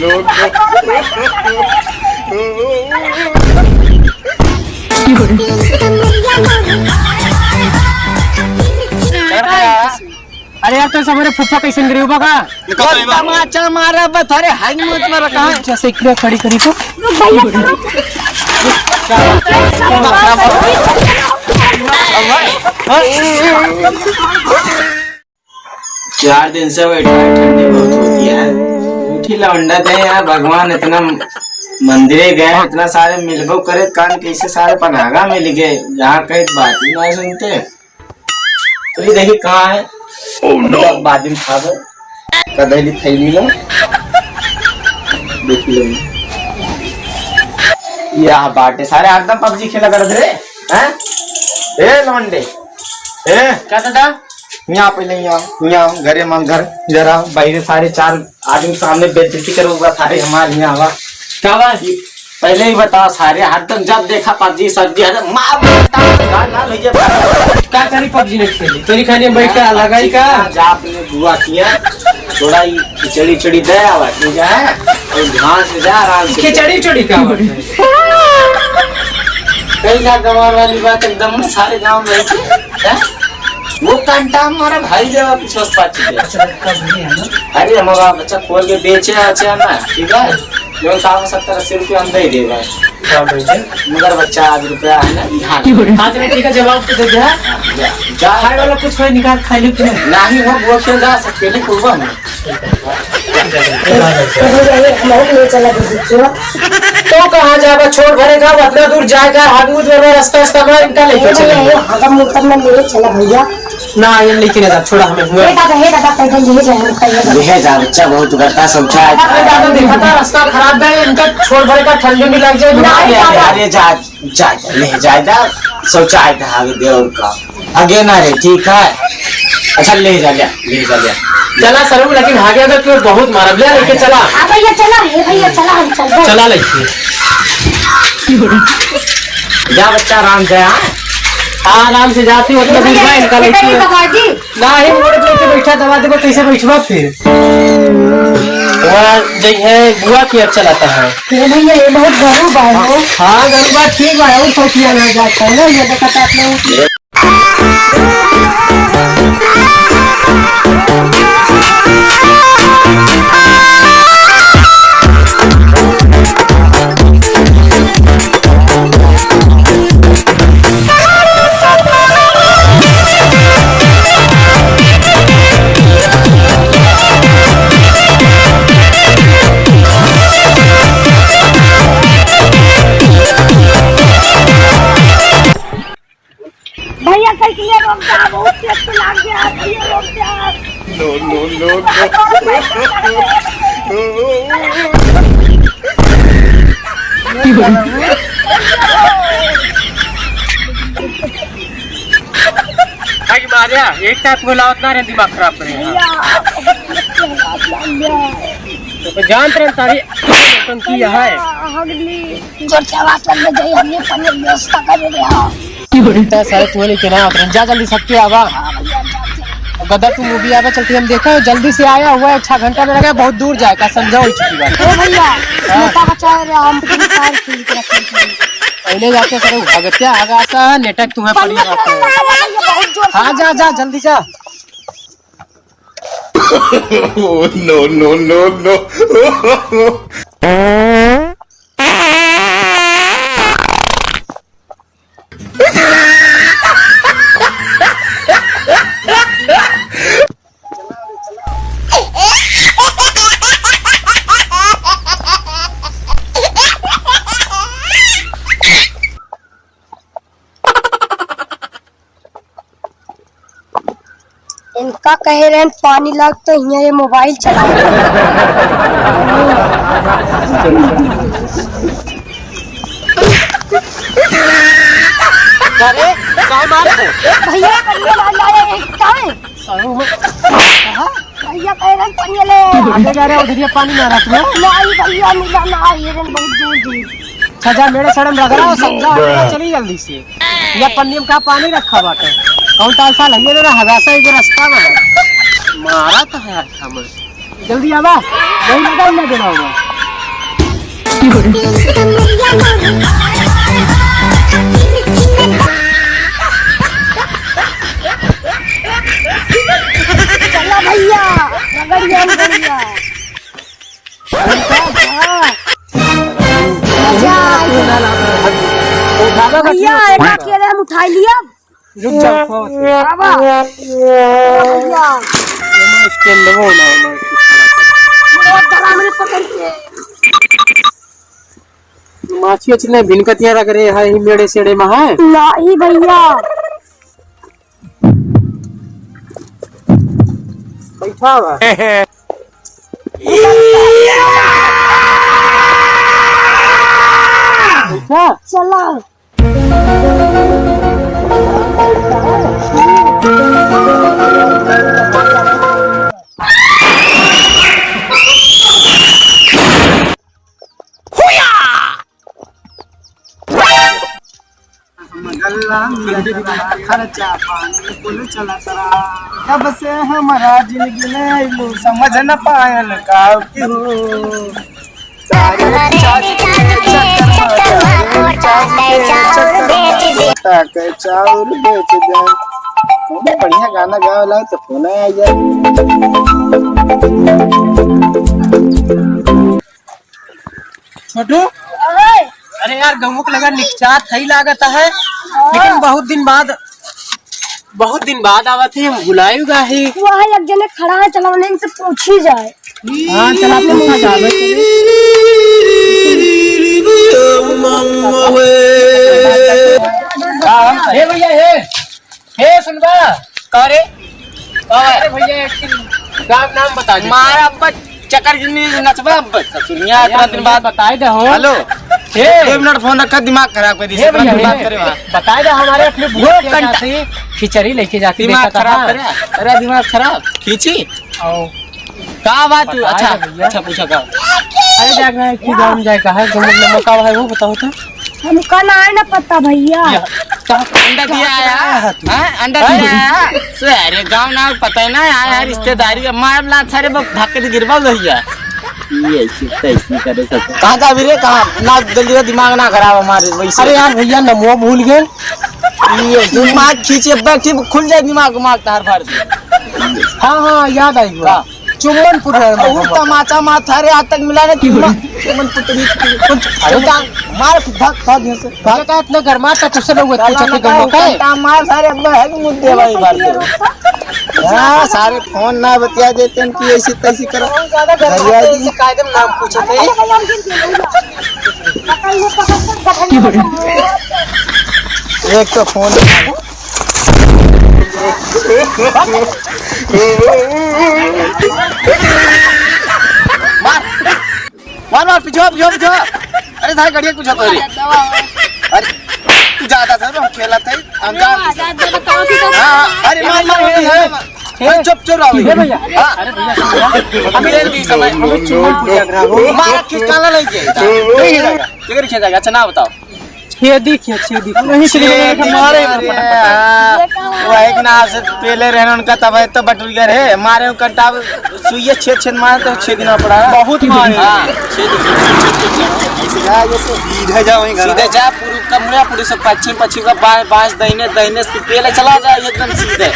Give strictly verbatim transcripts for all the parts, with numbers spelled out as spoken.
अरे यार, तो हमारे फूफा कैसे गिरी बा का? निकल रे बा। तमाचा मारा बा थारे, हाई मत मारा कहाँ? अच्छा, से एक खड़ी करी तो। चार दिन से बैठा है, ठंडी बहुत होती है। उठी लौंडा दे यार, भगवान इतना मंदिरे गए, इतना सारे मिलबो करे, कान कैसे सारे पनागा मिल गए, जहाँ कहीं बात ही ना सुनते। तो ये देखिए कहाँ है। Oh no! बादिम खाबो। कदली थैली लो। देख लो। या बाटे सारे हरदम पबजी खेला करत रे। हैं? ए लौंडे। ए। का दादा? यहाँ पहले यहाँ, यहाँ घरे मा घर, जरा बाहर सारे चार आदमी सामने बेइज्जती करो, सारे हमारे यहाँ आवा। का बात? पहले ही बताओ सारे, हरदम जब देखा पबजी, सब्जी, हरदम मार देता, गाल लाल हो जाए। का करी पबजी नहीं खेली? तोरी खाली हम बैठ के लगा ही का? जा अपने बुआ किया, थोड़ा ही खिचड़ी उचड़ी दे आवा, ठीक है? और ध्यान से जा, आराम से। खिचड़ी उचड़ी का बात है? कई ना गंवार वाली बात एकदम सारे गांव में है, हैं? वो कंटा हमारा भाई देवा पीछे से पाछे दे। अच्छा, कब नहीं है ना? अरे, हमारा बच्चा खोल के बेचे, अच्छा ना, ठीक है? जो साठ सत्तर अस्सी रुपया हम दे देबे। का बोलते? मगर बच्चा आज रुपया है ना, ध्यान। आज बेटी का जवाब तो दे दे, हाँ? जा, जा। खाए वाला कुछ है, निकाल, खा लो कि नहीं? नहीं, हम वो खेल जा सकते, नहीं, कुर्बा में। तो कहाँ जाबा, छोड़ भरे का, उतना दूर जाए का, हाथ मुंह धोए, रास्ता, रास्ता में इनका लेके चले। हम मुंह तक में ले चला भैया। ना, ये लेके ना जा, छोड़ा हमें, हुआ। हे दादा, हे दादा, पैदल ले जाए, पैदल। ले जा, बच्चा बहुत करता, शौचालय। अरे दादा, देखा था, रास्ता खराब है, इनका छोड़ भरे का, ठंडी भी लग जाए, नहीं, बीमार भी आ जाए। दादा। अरे जा, जा, जा, ले जा, जा, शौचालय था, आगे दे और का। आगे ना रे, ठीक है? अच्छा, ले जा, ले, ले जा, ले। चला सरऊ, लेकिन आगे अगर तू बहुत मारब, ले लेके चला। हाँ भैया, चला, हे भैया, चला, हम चलते हैं। चला लेके। जा बच्चा, आराम से, हाँ? हाँ, आराम से जाती हो, उतना दूर जाए, इनका लेके। दबा दी। ना, ये मोड़ पे तो बैठा, दबा देबो, कैसे बैठबा फिर? वहाँ जइहे बुआ की अच्छा रहता है। ये भैया, ये बहुत गरीब है वो। हाँ, गरीब है, ठीक है, वो सोचिया ना जाता है ना, ये देखा था आपने। भैया, साइकिलिया रोक दे, बहुत तेज से लाग गया है, भैया, रोक दे। No, no, no, no। भाई मारिया, एक साथ बोलावत ना रे, दिमाग खराब करे। भैया, तो जानत रहन तारी टंकी है। भैया, हगली। जोर से आवाज कर दे, जय हरिये पन्ने व्यवस्था कर दे, हाँ। बेटा, सारे तुम्हें लेके ना, अपने जा जल्दी सबके आवा। हाँ, भैया, जा, जा। गदर, तू मूवी आवे चलती, हम देखा, जल्दी से आया हुआ है, छह घंटा में लगा, बहुत दूर जाए का, संझा हो चुकी बात। ओ भैया, हाँ। नेता बचा रहे, हम तो कार खींच के रखेंगे। पहले जाके सर, भगत्या हगासा, नेटक तुम्हें पड़ी रहता है। भैया, बहुत जोर से हाँ, जा, जा, जल्दी जा। No, no, no, no। इनका कहे रहन पानी लाग तो हियाँ ये मोबाइल चला। अरे, काहे मारत है? भैया, पन्नी वाला आया है, काहे? सारू में। हाँ? भैया कहे रहन पनिया ले। अबे क्या रे, उधर ये पानी ना रख लो। नहीं भैया, मिला ना, ये रहन बहुत दूर दूर। अच्छा, जा मेरे सड़म रगड़ा, समझा, चली जल्दी से। या पन्नी में का पानी रखा बाटे? कौन ताल साल है ये रे, हगासा एक रास्ता में। मारा तो है हमर। जल्दी आवा, वही लगा ना देना होगा। चला भैया, रगड़िया, रगड़िया। हाँ। मजा आई। भैया, एक अकेले हम उठाई लिया। रुक जाओ, उठाओ। बाबा। भैया। ये स्टैंड वो ना, ना, कुछ खड़ा करो। वो डरामनी पकड़ के। माछी उछी नहीं भिनकतिया रख रहे हैं, ही मेड़े सेड़े में है। नहीं भैया। बैठा हुआ। बैठा। चला। गल्ला में खर्चा पानी कुल चलत रहा। जब से हमारा जिंदगी में अइलू, समझ न पायल का की हो। सारे चाँद के चक्कर में, चाँद के चक्कर में, आटा के चाउर बेच दे। बहुत बढ़िया गाना गावे ला तो फोन आ जाए। छोटू, ओए। अरे यार, गौमुख लगा निकचात है लागत है, हाँ। लेकिन बहुत दिन बाद, बहुत दिन बाद आवत है, हम बुलायु गा है। वह एक जने खड़ा है, चला उन्हें से पूछी जाए। हाँ, चला पूछा जावे। हाँ, हे भैया, हे। हे सुनबा, का रे? का है? अरे भैया, एक ठे गाँव नाम बता दे। मारा अब्बा चक्कर जुनी नचबा अब्बा ससुरिया अरे इतना यार, दिन भैया, बाद। बताए दे हो। हेलो। हे। दो मिनट फोन रखा, दिमाग खराब कर दी, हे इतना भैया, दिन बात हे। करे वहाँ। बताए दे हमारे अपने वो भूत के कंटा- साथ ही खिचड़ी लेके जाती दिमाग देखा था। खराब करे। अरे दिमाग खराब। खींची। आओ। का बात? बताए अच्छा, दे भैया। अच्छा पूछा का? अरे जाग रहा है कि गाँव में जाए कहा है, जो मतलब मौका है वो बताओ तो। हमका ना है ना पता भैया। या, का अंडा दिया आया? हाँ, अंडा दिया आया? सो अरे गाँव ना पता है ना, आया रिश्तेदारी का मार ला सारे ब-, भाग के गिरबा भैया। ये ऐसी तैसी करे सब। कहाँ जा भी रे, कहाँ? ना जल्दी रे, दिमाग ना खराब हमारे वैसे। अरे यार भैया, नमो भूल गए। ये दिमाग खींचे बैठी, खुल जाए दिमाग, दिमाग तार फाड़ दे। हाँ, हाँ, याद आई हुआ। हाँ। चुम्बन पुत्र है और तमाचा माथा रे, आज तक मिला ना चुम्बन, चुम्बन पुत्री, कुछ अरे होता, मार भाग, भाग यहाँ से, भाग। ये का इतना गरमाता, तुझसे लोग साला पूछा ना कि गरमाता है? उल्टा मार सारे, अब है कि मुद्दे भाई भर दे। हाँ, सारे फोन ना बतिया देते हैं कि ऐसी तैसी करो। ज्यादा गरमाता है, भैया जी। इसे कायदे में नाम पूछे थे। एक तो फोन मार, मार, मार, पीछे, पीछे, पीछे। अरे, सारे गड़िया कुछ होता है रे। अरे, तू जाता था, हम खेला था, हम जा। हाँ, हाँ, अरे, मार, मार, मार, मार। अरे, चुप, चुप रहो। ए भैया, हाँ। अरे भैया, सुन ना। अभी एक भी समय। अभी चुम्बन पूजा करा हो। मारा खिसकाना नहीं चाहिए। नहीं खिसकाएगा। किधर खिसकाएगा? अच्छा, ना बताओ। छेदी, छेदी। छेदी, मारे। अरे, वो एक ना से पहले रहने उनका तब है तो बटुरिया रहे। मारे उनका टाप सुइया छेद छेद मारे तो छेद ना पड़ा। बहुत मारे। हाँ, छेद। सीधा जाओ वहीं घर। सीधे जा, पूर्व का मुड़ा, पूर्व से पश्चिम, पश्चिम का बाएं, बाएं, दाहिने, दाहिने से पहले चला जा एकदम सीधे।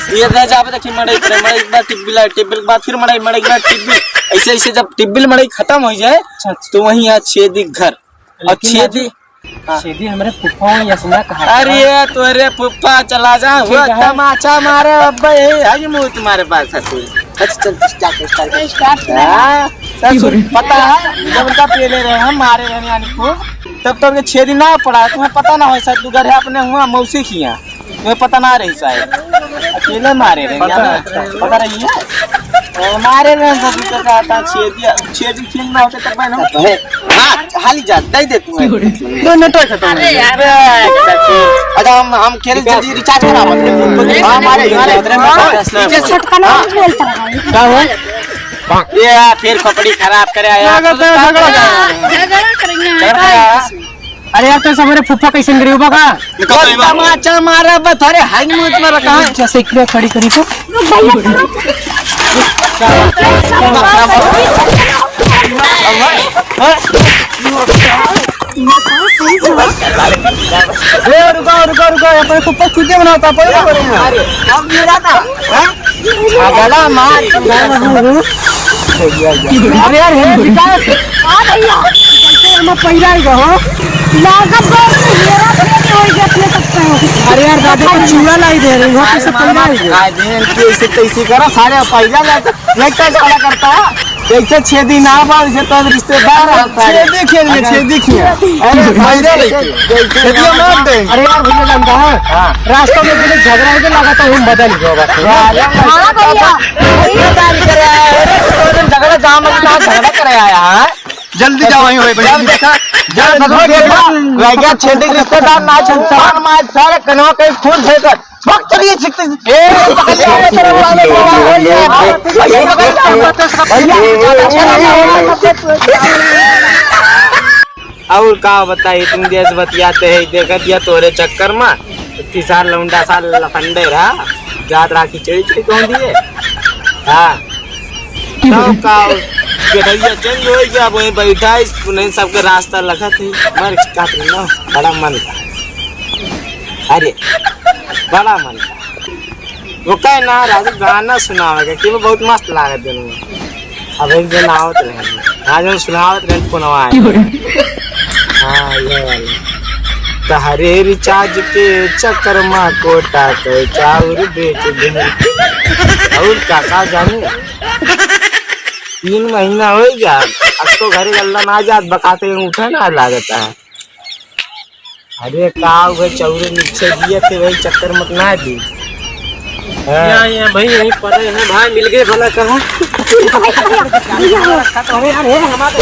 सीधे जाबे देखी मड़ई करे, मड़ई के बाद टिब्बिल है, टिब्बिल के बाद फिर मड़ई, मड़ई के बाद टिब्बिल। ऐसे, ऐसे जब टिब्बिल मड़ई खत्म हो जाए, अच्छा, अच्छा। तो वहीं आ छेदी घर। और लेकिन छेदी, हाँ। छेदी हमरे फुफ्फा हो, यस ना कहा। अरे, तोरे फुफ्फा चला जा, ठीक वो है। तमाचा मारे, अब यही है, मुँह तुम्हारे पास ससुर। अच्छा, चल, start, start कर। Start कर। हाँ, ससुर, पता है, जब उनका पहले रहे, हम मारे रहे यानी को, तब तो उनके छेदी ना पड़ा, तुम्हें पता ना हो, शायद तू घर है अपने हुआ, मौसी खिया। तुम्हें पता ना रही शायद। अकेले मारे रहे, पता यार। है। पता रही है? ए, मारे रहे, ससुर के साथ, हाँ, छेदी, छेदी खेल में होते तब ना। हाँ, हाली जा, दे दे तू। दो मिनट और खत्म हो गया। अरे यार। अच्छा, हम, हम खेल जल्दी recharge करा। हाँ, मारे, मारे। हाँ, छटकना हाँ। बोलता है। क्या हुआ? ये यार, फिर खोपड़ी खराब करे आया। क्या करते हैं, झगड़ा कर रहे हैं? झगड़ा करेंगे। झगड़ा कर रहा है। अरे यार, तो सबरे फुफ्फा कैसे गरीब का? तमाचा मारा बा थारे, हाय मुँह तुम्हारा कहाँ? जैसे एक खड़ी करी तो। भैया, हाँ? ए, रुको, रुको, रुको, अपने ऊपर खुदे बनाओ, पापा, ये करेंगे। अरे, अब मेरा था, हैं? अगला मार। अरे यार, हे विकास। हाँ भैया। कैसे हम पहिरा ही हो? लागत बा, मेरा भी नहीं होई गया अपने तक पे। अरे यार, दादा को चूड़ा लाई दे रही हो, कैसे पहिरा ही हो? आज दिन की ऐसे तैसे करो, सारे पहिरा जाते, नहीं तो झगड़ा करता है। जैसे छेदी ना बा, वैसे तो रिश्तेदार आता है। छेदी खेल में, अगर छेदी खेल। अरे, फायदा लेके। जैसे छेदिया मार दे। अरे यार, भैया जानता है? हाँ। रास्ता में कुछ झगड़ा हो गया, लगा तो हम बदल गए बस। हाँ, हाँ भैया। वही बात कर रहा है। तो झगड़ा जाम में कहाँ झगड़ा करे आया है? जल्दी जाओ, वहीं होए, भैया। जब देखा, जब देखा, देखा, रह गया छेदी रिश्तेदार ना छन, सामान मार, सारे कनवा के खून फेंकर। भक्त नहीं छिपते। ए, पकड़ लिया, तेरे वाले को। भैया, भैया, भैया। और का बताई, तुम देश बतियाते हैं, देखत या तोरे चक्कर में, इतनी साल लौंडा साल लफंडे रहा, जात रहा खिचड़ी चढ़ी कौन दिए? हाँ। तो का, बेटैया चेंज हो गया, अब वहीं बैठा है, उन्हें सबके रास्ता लखत है, मर का ना, बड़ा मन का। अरे, बड़ा मन का। वो कहे ना, राजू गाना सुनावे के, कि वो बहुत मस्त लागत दिन में। अब एक दिन आवत रहे, आज हम सुनावत रहे, फोनवा आए। हाँ, ये वाला। तहरे रिचार्ज के चक्कर मा कोटा के चाउर बेच दे। और का, का जाने? तीन महीना हो गया, अब तो घरे गल्ला ना जात, बकाते उठे ना लागता है। अरे का हुए, चौरे नीचे दिए थे, वही चक्कर मत ना दी। हाँ। यहाँ, यहाँ भाई, यहीं पड़े हैं भाई, मिल गए भला कहाँ? अरे यार, हे हमारे।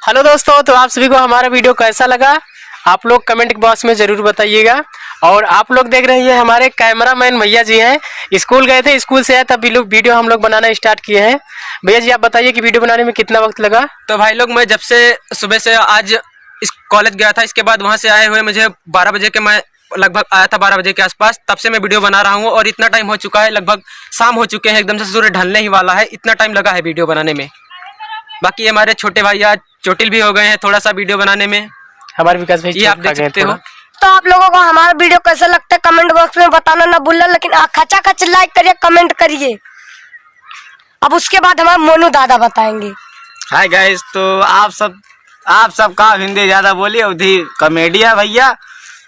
हेलो दोस्तों, तो आप सभी को हमारा वीडियो कैसा लगा, आप लोग कमेंट बॉक्स में ज़रूर बताइएगा। और आप लोग देख रहे हैं, ये हमारे कैमरामैन भैया जी हैं, स्कूल गए थे, स्कूल से आए तब वी-, वीडियो हम लोग बनाना स्टार्ट किए हैं। भैया जी, आप बताइए कि वीडियो बनाने में कितना वक्त लगा? तो भाई लोग, मैं जब से सुबह से आज इस कॉलेज गया था, इसके बाद वहाँ से आए हुए मुझे बारह बजे के, मैं लगभग आया था बारह बजे के आसपास, तब से मैं वीडियो बना रहा हूँ और इतना टाइम हो चुका है, लगभग शाम हो चुके हैं, एकदम से सूर्य ढलने ही वाला है, इतना टाइम लगा है वीडियो बनाने में। बाकी हमारे छोटे भाई आज चोटिल भी हो गए हैं थोड़ा सा वीडियो बनाने में। हमारे विकास भाई ये आप चोट खा देख गए सकते हो। थोड़ा। तो आप लोगों को हमारा वीडियो कैसा लगता है कमेंट बॉक्स में बताना ना भूलना, लेकिन आ, खचाखच लाइक करिए, कमेंट करिए। अब उसके बाद हमारे मोनू दादा बताएंगे। हाय गाइस, तो आप सब, आप सब का हिंदी ज्यादा बोली, अवधी कॉमेडी है भैया।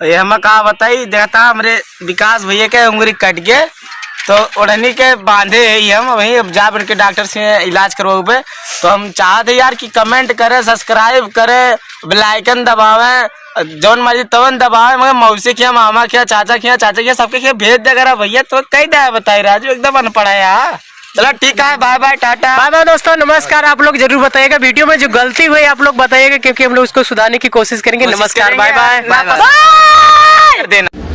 ये हम का बताई, देखता हमरे विकास भैया के उंगली कट गए, तो ओढ़नी के बांधे है हम वहीं, अब जा इनके डॉक्टर से इलाज करवाबे। तो हम चाहते यार कि कमेंट करे, सब्सक्राइब करे, बेल आइकन दबावे, जौन मर्जी तवन दबावे, मगर मौसी के, मामा के, चाचा के, चाचा के, सबके के भेज दे करा भैया। तो कई दे बताई राजू, एकदम अनपढ़ है यार। चलो ठीक है, bye bye, tata. Bye bye दोस्तों, नमस्कार। आप लोग जरूर बताइएगा, वीडियो में जो गलती हुई आप लोग बताइएगा, क्योंकि हम लोग उसको सुधारने की कोशिश करेंगे। कोशिश नमस्कार, करेंगे। Bye bye. Bye bye. Bye. कर देना।